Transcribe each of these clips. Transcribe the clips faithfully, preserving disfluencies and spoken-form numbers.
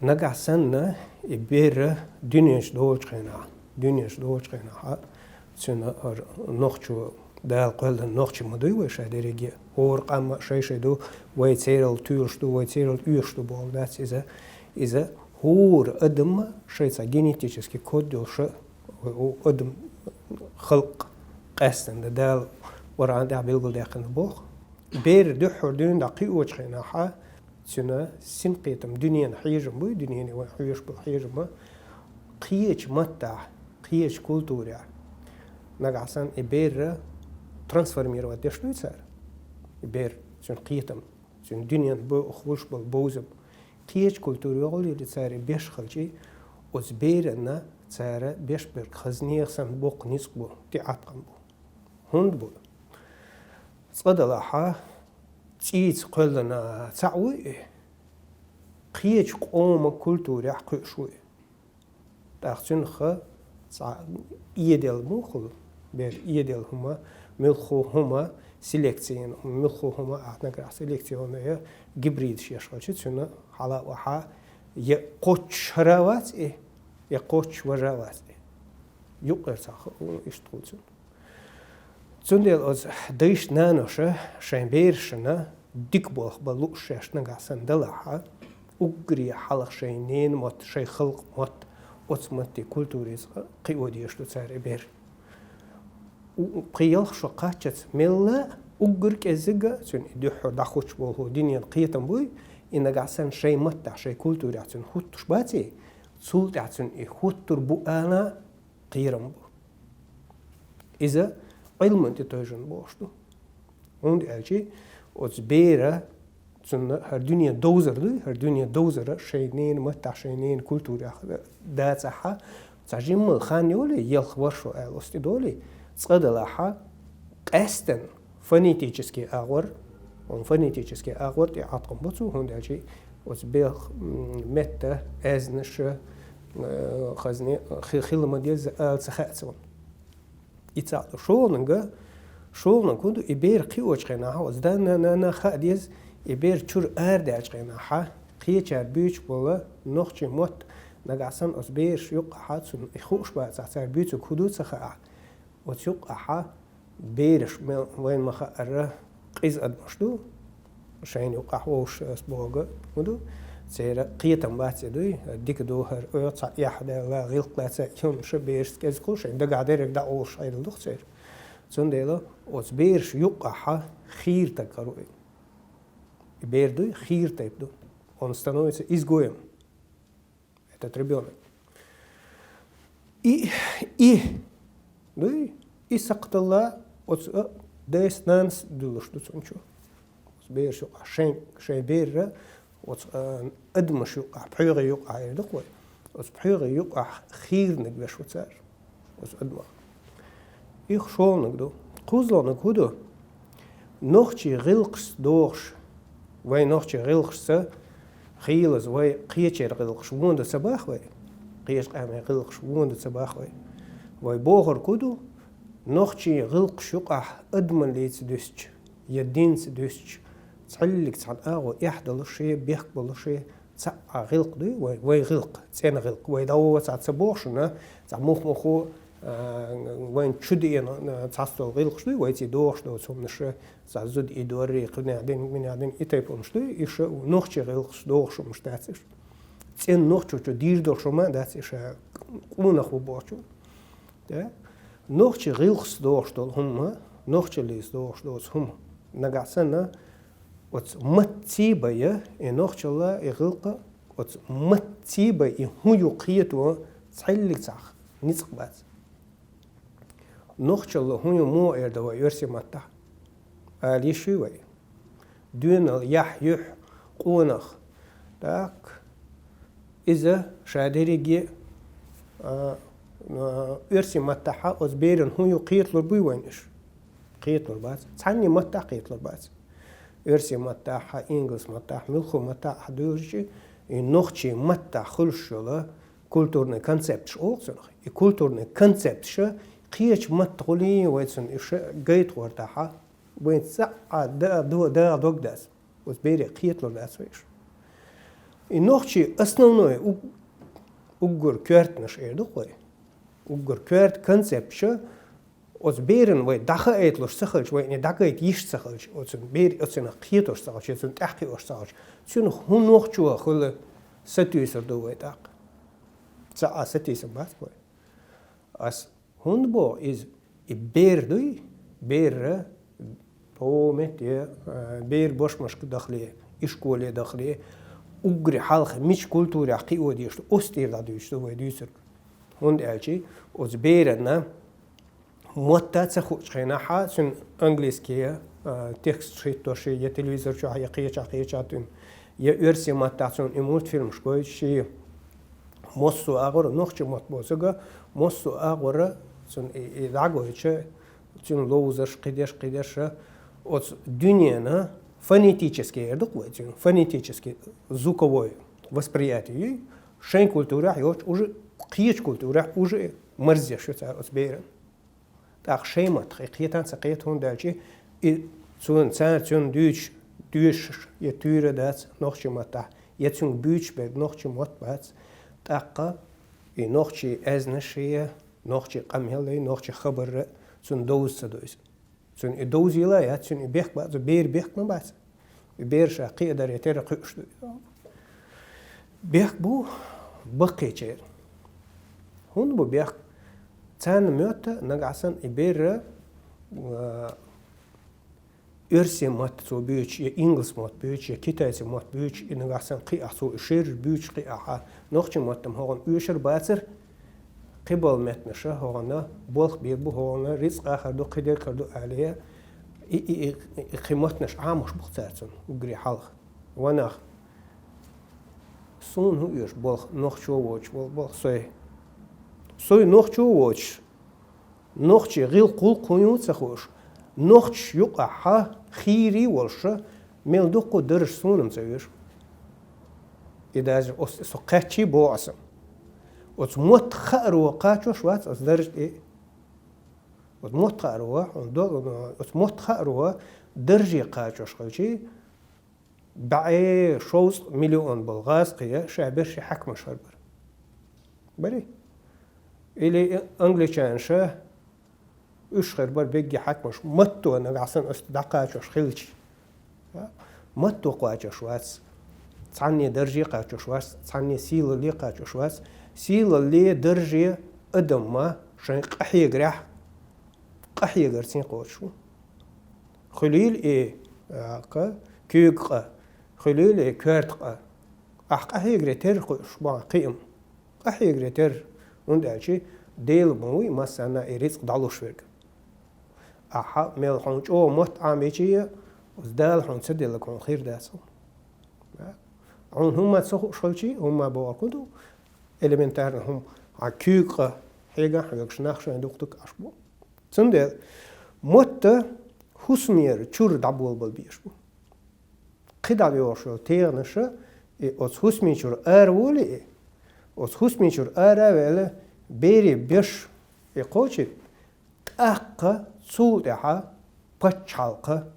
Нагахь санна и бер дуьнен чу долчу хенахь, дуьнен чу долчу хенахь, цуьнан хӀара нохчо, Дала кхоьллина нохчий ма дуй вай ша дерриге а, хӀора къам а шай-шай ду, вай церал туьйлуш ду, вай церал оьшуш ду бохург дац иза. Иза хӀора адам а шайн цхьа генетический код йолуш а, вай адам, халкъ къаьстина дан Дала Къуръан тӀехь билгалдаьккхина боху. Бер дуьххьара дуьйна дӀакхиочу хенахь, цуьнан синкхетам, дуьненан хьежам буй, дуьненан вайн хьоьжуш болу хьежам, кхечу маттахь, кхечу культурехь. Нагахь санна и бер трансформировать деш дуй цара? И бер, цуьнан кхетам, цуьнан дуьненан бо-, хуьлуш болу бовзам. Кхечу культуре гӀоллера цара и беш хилча, оцу берана цара беш берг хаза нехан санна боккха ницкъ бу, тӀеӀаткъам бу. ХӀунда бу? Цкъа делахь, цӀийца кхоьллина цхьаъ вуй и, кхечу къоман культурехь кхуьуш вуй. ТӀаккха цуьнах цхьа эделла муха хуьлу? Бер эделла хӀума, муьлхха хӀума селекцина, муьлхха хӀума ахь нагахь селекционная гибридаш еш хилча, цуьнан хьала а, охьа а я кхоччуш хӀара вац и, я кхоччуш важа вац и. Юккъера цхьа хӀума иштта хуьлу цуьнан. Цундела оцу дайша, наноша шайн берашна дика болх бан лууш шаьш нагахь санна далахь, уггаре хьалха шайн ненан мотт, шайн халкъан мотт, оцу матте, культуре кхио дезаш ду цара и бер. У-, пхи-ялх шо кхаччалц мелла а уггар кӀеззиг а цуьнан и дуьххьара дӀахӀуттуш болу дуьненан кхетам буй, и нагахь санна шайн маттахь, шайн культурехь цуьнан хӀуттуш баций, цул тӀаьхьа цуьнан и хӀуттур бу ала кхерам бу. Иза Ӏилман тӀе тевжина бохуш ду. ХӀунда аьлча оцу бера, цунна хӀара дуьне довзар дуй, хӀара дуьне довзара шайн ненан маттахь, шайн ненан культурехь дацахь, цхьа жимма хан йолий, ялх-ворхӀ шо аьлла оцу тӀе долий, цкъа делахь, къаьстина фонетический агӀор, хӀун фонетический агӀор тӀе Ӏаткъам бу цо, хӀунда аьлча оцу белхан, м, метта, аьзнаш, э, хазне, хи-, хила ма дезза ала ца хаьа цунна. И цхьаъ ду. ШолгӀаниг, шолгӀаниг хӀун ду, и бер кхиочу хенахь, оцу да-, на-, на-, на хаа деза, и бер чуьра арадаьллачу хенахь, кхечара буьйцуш болу нохчийн мотт нагахь санна оцу бераш юккъахь, цунна и хууш бацахь, цара буьйцург хӀун ду ца хаахь, оцу юккъахь бераш мел-, вайна ма-хаъара къиза адамаш ду, шайна юккъахь вовшашца бохург хӀун ду, церан кхетам бац и дуй, дика ду хӀара, оьгӀаз цхьа эхь даьлла, гӀиллакх лаьцна, и хӀуманаш берашца кӀезиг хуьлу, шайна дагахь дерриг дӀаолуш хьайдал ду-кх церан. Цундела оцу бераш юккъахь хийра тайпа каро и. И бер дуй, хийра тайпа ду. Он становится изгоем. Этот ребёнок. И, и, дуй, и сакхталла оцу, а, дайс-нанас дуьллуш ду цунна чу. Оцу бераш юкъахь, шайн, шайн берара, оцу, а, адамаш юкъахь, пхьоьгӀий юкъахь эр ду-кх вай. Оцу пхьоьгӀий юкъахь хийраниг веш ву цара. Оцу адамах. И шолгӀаниг ду. КхозлагӀниг хӀун ду? Нохчийн гӀиллакхашца догӀуш, вай нохчийн гӀиллакхашца хийлаза, вай кхечеран гӀиллакхаш вон дан ца боху вай, кхечу къаьмнийн гӀиллакхаш вон дан ца боху вай. Вай бохург хӀун ду? Нохчийн гӀиллакхаш юкъахь адамаллица дуьстича, я динца дуьстича, цхьаллиг цхьана агӀо эхь долуш, бехк болуш, цхьа а гӀиллакх дуй, вай, вай гӀиллакх, цӀена гӀиллакх. Вай дӀавоцахь ца боху шуна, цхьа мух-муху, а, вайн чу деана, а, цхьацдолу гӀиллакхаш дуй, вайций догӀуш доцу хӀуманаш, цхьа зуда и дорри, кхинех дин, минех дин, и тайпа хӀуманаш дуй, и ша нохчийн гӀиллакхаш догӀуш хӀуманаш дац уьш. ЦӀена нохчочо дийр долуш хӀума а дац и ша къонах ву бохучун. Да? Нохчийн гӀиллакхашца догӀуш долу хӀума, нохчаллица догӀуш доцу хӀума. Нагахь санна, оцу маттций бен, и нохчалла, и гӀиллакх, оцу маттций бен, и хӀун ю кхето, цхьаллиг цхьа ницкъ бац. Нохчалла хӀун ю муха эр дан вай оьрсийн маттахь? Ала йиш юй вай? Доьналла, яхь, юьхь, къонах. Так. Иза ша дерриге, а, а, оьрсийн маттахь оцу берана хӀун ю кхеталур буй вайна уьш? Кхеталур бац. Цхьанне маттахь кхеталур бац. Оьрсийн маттахь, ингалс маттахь, муьлхха маттахь дуьйлча, и нохчийн маттахь хуьлуш йолу культурный концепташ олу цунах. И культурный концепташа кхечу матта гӀулин вай цунна уьш гайта гӀортахь, вайн цхьа а да-, до-, дагӀа дог дац. Оцу бере кхеталур дац вай уьш. И нохчий основной уг-, уггар коьртанаш эр ду-кх вай. Уггар коьрта концепташ, оцу берана вай дӀахаийталуш ца хилча, вайна дӀагайта йиш ца хилча, оцу бер-, оцунах кхеташ ца хилча, оцунна тӀаьхьакхиош ца хилча, цунах хӀун нохчо хила сатуьйсур ду вай тӀаккха? Цхьа а сатийсам бац вай. Ас хӀунда боху иза? И бер дуй, берра, о, метте, а, бер бошмашка дахале, ишколе дахале, уггаре хьалха мича культурехь кхио дезаш ду, оцу тӀера дӀадуьйцуш ду вай дуьйцург. ХӀунда аьлча оцу беранна мотт а ца хуучу хенахь, цуьнан английский, а, текст хӀиттош, я телевизор чохь, я кхечахь, кхечахь цуьнан, я оьрсийн маттахь цунна и мультфильмаш гойтуш, массо а агӀор, нохчийн мотт боцург, массо а агӀор цунна и, и дӀагойтуш, цуьнан ловзарш, кхидерш, кхидерш, оцу дуьненан фонетический эр ду-кх вай цуьнан, фонетический, звуковой восприятие юй, шайн культурехь йоцуш уже, кхечу культурехь уже марзъеш ю цара оцу беран. ТӀаккха шайн маттах и кхета а ца кхета, хӀунда аьлча и цунна, цара цунна дуьйцуш, доьшуш я туьйра дац нохчийн маттахь, я цуьнга буьйцуш берг нохчийн мотт бац. ТӀаккха и нохчийн аьзнаш я, нохчийн къамел я, нохчийн хабар а цунна довза ца до иза. Цунна и довзийла яц, цунна и бехк бац, бер бехк ма бац. И бер ша кхиадаре терра кхуьуш ду. Бехк бу баккхийчеран. ХӀунда бу бехк? Царна моьтту нагахь санна и бер, а, оьрсийн мотт цо буьйцуш, я ингалс мотт буьйцуш, я китайцийн мотт буьйцуш, и нагахь санна кхиахь цо и шераш буьйцуш кхиахь, нохчийн мотт-м хӀокхунна оьшур бацара, кхиболу меттанаш хӀокхунна болх бийр бу, хӀокхунна рицкъ а хир ду, кхидерг хир ду аьлла, и, и, и, и кхин маттанаш Ӏамош бу-кх цара цунна уггаре хьалха. Ванах, суна хӀун оьшу болх, нохчо воцуш волу болх сой? Сой нохчо воцуш, нохчийн гӀиллакх-гӀуллакх хӀун ю ца хууш, нохчашна юкъахь хийрий волуш, мел дуккха даржаш суна-м ца оьшу. И даже оцу со кхаьччий боху аса. Оцу мотт хааро кхачош вац оцу даржа тӀе. Оцу мотт хааро, хьуна до-, оцу мотт хааро дарже кхачош хилчий, бӀе шовзткъа миллион болу гӀазкхий ша берш хьаькамаш хир бара. Барий? Или англичанаш, уьш хир бара берриге хьаькамаш, матто нагахь санна оцу тӀе дӀакхачош хилча. Матто кхачош вац, цхьанне дарже кхачош вац, цхьанне сийлалле кхачош вац. Сийлалле, дарже адам ма шайн къахьегарехь, къахьегарций кхочуш ву. Хуьлийла и, а, кху-, куьйга къа, хуьлийла и коьрта къа. Ахь къахьегаре терра кхуьуш бу хьан кхиам. Къахьегаре терра, хӀунда аьлча Дела ма вуй массарна и рицкъ дӀалуш верг. Ахьа мел хьуна чӀогӀа мотт Ӏамийча а, Дала хьуна ца делларг хьуна хир дац хьуна. Хьуна хӀумма ца хууш хилчий, хӀумма бохург хӀун ду? Элементарно хӀума, хьан куьйга къа хьегахь хьоьгуш нах шайн дукха дукха Ӏаш бу. Цундела мотт хӀусамера чуьра дӀаболабала безаш бу. КхидӀа йогӀуш йолу тегӀанаш, и оцу хӀусамийн чуьра ара волий, и оцу хӀусамийн чуьра ара а ваьлла, берийн беш и кхочий, тӀаккха цул тӀаьхьа пачхьалкха,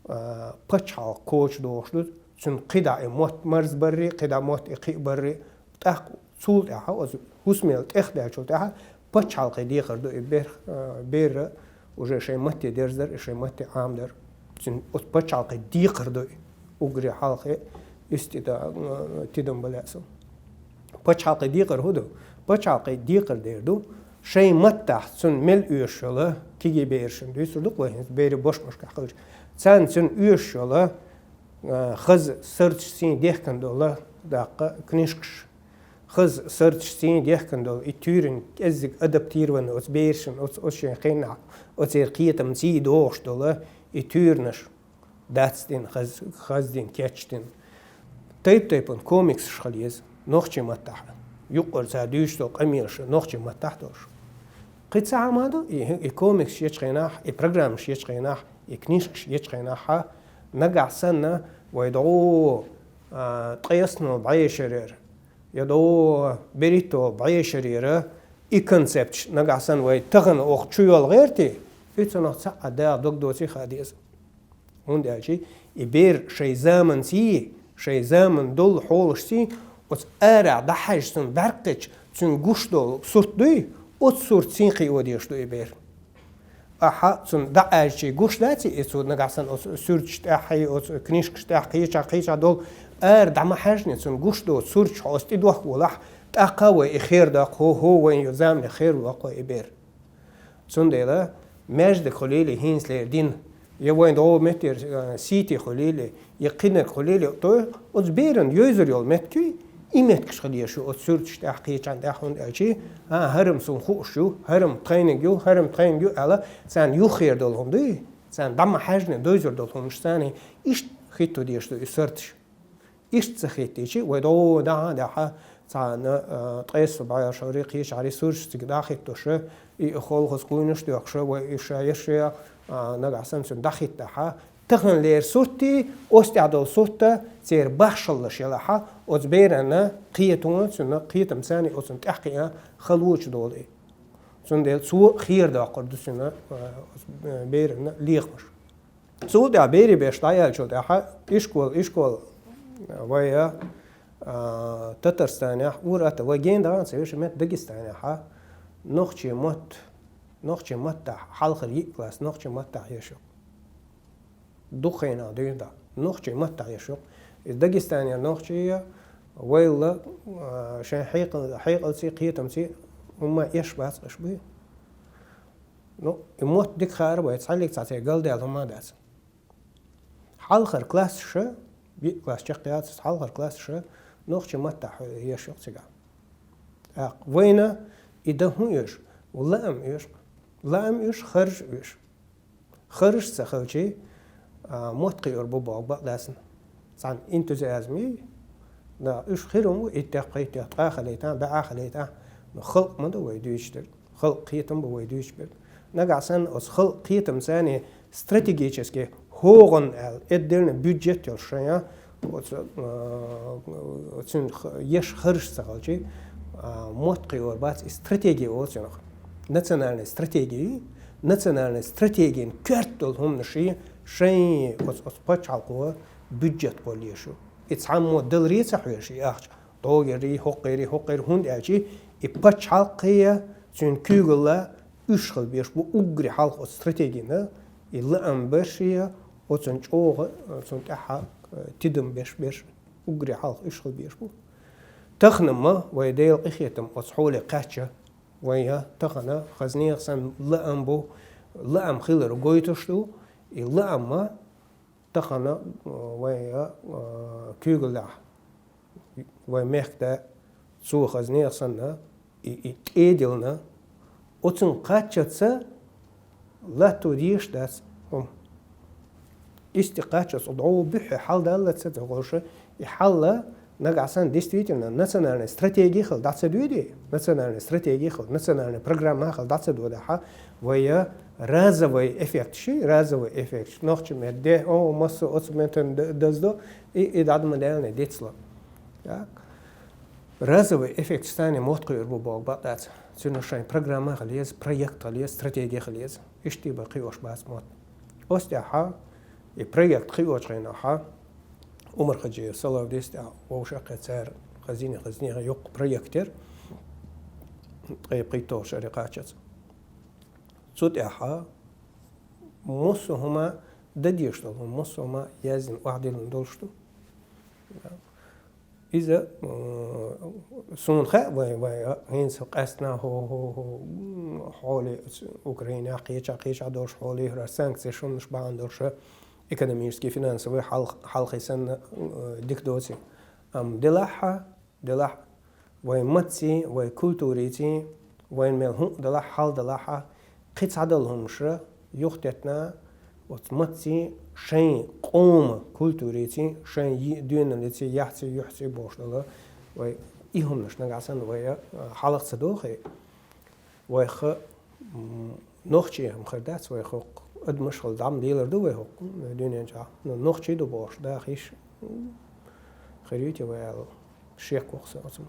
а, пачхьалкх коча дохуш ду, цуьнан кхидӀа и мотт марзбарри, кхидӀа мотт и кхиабарри, тӀаккха цул тӀаьхьа оцу хӀусамел тӀехдаьллачул тӀаьхьа пачхьалкхе декхар ду и бер-, а, бер уже шайн матте дерзадар, и шайн матте Ӏамадар. Цуьнан оцу пачхьалкхе декхар ду и уггаре хьалха, иштта, а, тидам бан лаьа суна. Пачхьалкхе декхар хӀун ду? Пачхьалкхе декхар дер ду, шайн маттахь цунна мел оьшуш йолу кегий берашна дуьйцур ду-кх вай хӀинца берийн бошмашкахь хилча. Царна цунна оьшуш йолу, а, хаза сардашций дехкина долу даккха книжкаш, хаза сардашций дехкина долу и туьйранна кӀеззиг адаптированный оцу берашна, оцу, оцу шайн хенахь, оцеран кхетамций догӀуш долу и туьйранаш. Дац дина, хаз-, хаз дина, кечдина. Тайп-тайпана комиксаш хила еза нохчийн маттахь. Юккъера цара дуьйцуш долу къамелаш нохчийн маттахь долуш. Кхин цхьа хӀума ду, и, и комиксаш ечу хенахь, и программаш ечу хенахь, и книжкаш ечу хенахь, нагахь санна вай догӀу, а, ткъеснол бӀешарера, я догӀу берхӀиттол бӀешарера, и концепташ нагахь санна вай тахана оха чу йолу гӀерти, и цунах цхьа а дагӀа дог доций хаа деза. ХӀунда аьлча и бер шайн заманций, Шайн заман долу хьолашций, оцу арахь дӀахьаьжча цунна бӀаьркхича, цуьнан гуш долу сурт дуй, оцу сурт синкхий одеш ду и бер. Ахьа цунна дӀаьжчий гуш дац и, цо нагахь санна оцу суьрташ тӀаьхьий, оцу книжкаш тӀаьхьа кхечахь, кхечахь долу ара дӀа ма хьаьжжиний, цунна гуш доцу сурташ хьо оцу тӀе дохко лахь, тӀаккха вай и хер доккху, хӀо, хӀо, вайн ю заманех хер доккху и бер. Цундела маьждиг хуьлийла хӀинцалера дин, я вайн догӀу меттера сийти хуьлийла, я кхинарг хуьлийла, то оцу беран йойзур йолу меттиг, и меттигаш хила езаш ю оцу суьрташ тӀехь, кхечан тӀехь, хӀунда аьлча, а, хӀара-м суна хууш ю, хӀара-м тхайниг ю, хӀара-м тхайниг ю аьлла, царна юххера долу хӀума дуй, царна дӀа ма хьаьжжиний дойзур долу хӀуманаш царна иштта хӀитто дезаш ду и сурташ. Иштта ца хӀиттийча, вай догӀу дахьа, дахьа, цхьана, а, ткъесна бӀе шо рекхийча ресурсаш цига дӀахӀиттош, и холхаза къуйнаш доьхкуш, вай уьш ша ерш, а, нагахь санна цуьнан дӀахӀиттахь, таханлера суртий, оцу тӀехь долу сурт, церан бахьшаллаш ялахь, оцу берана кхетам, цуьнан кхетам царна оцунна тӀаьхьакхиъна хала вочу долу и. Цундела цо хера доккхур ду цуьнан, а, оцу берана лехамаш. Цул тӀаьхьа берийн беш дӀаяьллачул тӀаьхьа ишкол, ишкол вай, а, Татарстанехь, ур-аттагӀа, вай гена дахана ца веш меттиг Дагестанехь, нохчийн мотт, нохчийн маттахь хьалхара йиъ класс нохчийн маттахь еш ю. Дукха хенахь дуьйна дӀа нохчийн маттахь еш ю. Иза Дагестанера нохчий, вайл, а, шайн хьекъал-, хьекъалций, кхетамций хӀумма еш бац, аш буй. Ну, и мотт дика хаар вай, цхьаллиг цхьа церан галдаьлла хӀумма дац. Хьалхара классаша, йиъ класс чекхъяц, хьалхара классаша нохчийн маттахь еш ю цигахь. ТӀаккха вайна и дан хӀун оьшу? Лаам оьшу. Лаам оьшу, харж оьшу. Харж ца хилчий, а, мотт кхиор бу боху бакъдацна. Цхьана энтузиазм йий? Да, уьш хир хӀума ву, иттех, пхийттех, ткъа а хилийтахь, бӀе а хилийтахь, ну, халкъ ма ду вай дуьйцуш дерг. Халкъан кхетам бу вай дуьйцуш берг. Нагахь санна оцу халкъан кхетам царна стратегически хӀогӀан аьлла, отдельный бюджет йолуш шайн, оцу, а, цуьнан х-, еш харж ца хилчий, а, мотт кхиор бац, и стратеги оцунах. Национальная стратегия, национальная стратегин коьрта долу хӀуманаш шайн оцу, оцу пачхьалкхо бюджет кхоллаеш ю. И цхьаммо даларе ца хьоьжуш и ахча. ДогӀерий, хӀокхерий, хӀокхерий, хӀунда аьлча и пачхьалкхе, цуьнан куьйгалла уьш хила безаш бу уггаре хьалха оцу стратегина, и лаам берш, оцунна чӀогӀа, оцунна тӀаьхьа, э, тидам беш, берш уггаре хьалха уьш хила безаш бу. Тахана ма вай Делан къинхетам оцу хьоле кхаьчча, вайн тахана хазнех санна лаам бу, лаам хилар гойтуш ду, и лаам ма тахана, а, вайн, а, куьйгаллехь, вайн мехкда, цо хазнех санна, и, и тӀедиллина, оцунна кхаччалца латто дезаш дац хӀума. Исти кхаччалца дӀо буьххье хьал даллалца ца гӀолуш, и хьал нагахь санна действительно национальная стратегия хила дӀа ца дуьйде, национальная стратегия хила, национальная программа хила дӀа ца додахь, вай разовый эффект ши, разовый эффект. Нохчийн метта де, о, массо оцу меттан д-, даздо, и, и дӀа ма даьллане дицло. Так. Разовый эффект царна мотт кхиор бу боху бакъдацна. Цуьнан шайн программа хила еза, проект хила еза, стратегия хила еза. Иштта бан кхиош бац мотт. Оцу тӀехь и проект кхиочу хенахь, Умар-Хаджиев, салам дис тӀехь, вовшахкхетта цара хазийне, хазийне йоккха проект яра. Ткъе пхийтталгӀачу шаре кхаччалца. Цу тӀехь массо а хӀума дан дезаш долу, массо а хӀума яздина, охьадиллина долуш ду. Иза, м, суна хаьа, вай, вай, а, хӀинца къаьстина хӀо-, хӀо-, хӀо-, м, хьоле, Украинехь кхечахь, кхечахь долуш хьоле, хӀара санкцеш, хӀуманаш бахьана долуш, экономический, финансовый хьал-, хьалхе санна, м, дика доций. Амма делахь а, делахь а, вайн маттаций, вайн культураций, вайн мел хӀуъа делахь, хьал делахь а, кхин цхьадолу хӀуманаш юхатеттина, оцу маттаций, шайн къоман культураций, шайн йи-, доьналлиций, яхьций, юьхьций бохуш долу, вай и хӀуманаш нагахь санна вай, а, хьалха ца дохий, вайх, м, нохчийн хӀума хир дац, вайх хӀокху адамаш хила дӀа ма лелар ду вай хӀокху дуьнен чохь. Ну, нохчий ду бохуш даха йиш, м, хир ю те вай аьлла, шек ву-кх сан оцу.